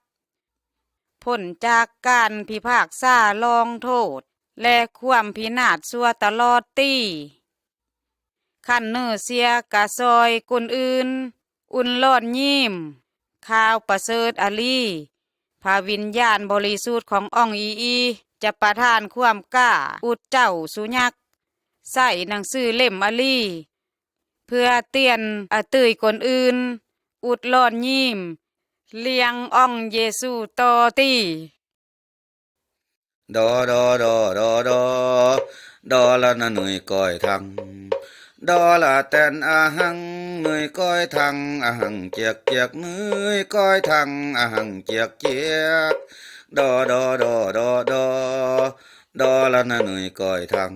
ພົ້ນຈາກການພິພາກສາລອງໂທດ ແລະຄວາມພິນາດຊົ່ວຕະຫຼອດຕີ. ຄັນເນີເຊຍກະຊ່ອຍຄົນອື່ນ ອຸ່ນລອນຍິ້ມ ຂ່າວປະເສີດອາລີ. ພະວິນຍານບໍລິສຸດຂອງອອງອີອີ ຈະປະທານຄວາມກ້າອຸດເຈົ້າສຸຍັກ ໃສ່ໜັງສືເຫຼັ້ມອາລີ ເພື່ອເຕືອນອະຕຸ້ຍຄົນອື່ນ ອຸດລອນຍິ້ມ ລ້ຽງອອງເຢຊູຕໍ່ຕີ. ດອ ດອ ດອ ດອ ດອ ດອ ລະນະ ເນີຍກອຍທັງ ດອ ລະ ແຕນ ອະຫັງ ເນີຍກອຍທັງ ອະຫັງ ຈຽກ ຈຽກ ເນີຍກອຍທັງ ອະຫັງ ຈຽກ ຈຽກ ດອ ດອ ດອ ດອ ດອ ດອ ລະນະ ເນີຍກອຍທັງ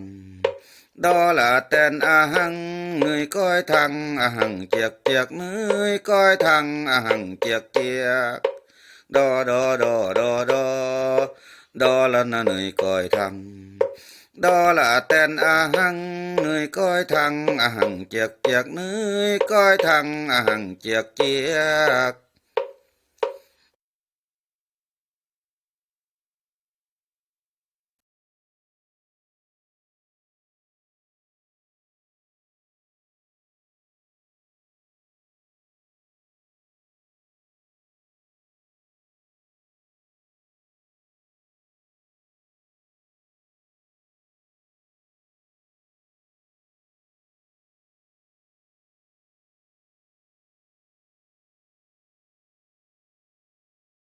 ດອ ລະ ແຕນ ອະຫັງ ເນີຍກອຍທັງ ອະຫັງ ຈຽກ ຈຽກ ເນີຍກອຍທັງ ອະຫັງ ຈຽກ ຈຽກ ດອ ດອ ດອ ດອ ດອ ດອ ລະນະ ເນີຍກອຍທັງ ດອ ລະ ແຕນ ອະຫັງ ເນີຍກອຍທັງ ອະຫັງ ຈຽກ ຈຽກ ເນີຍກອຍທັງ ອະຫັງ ຈຽກ ຈຽກ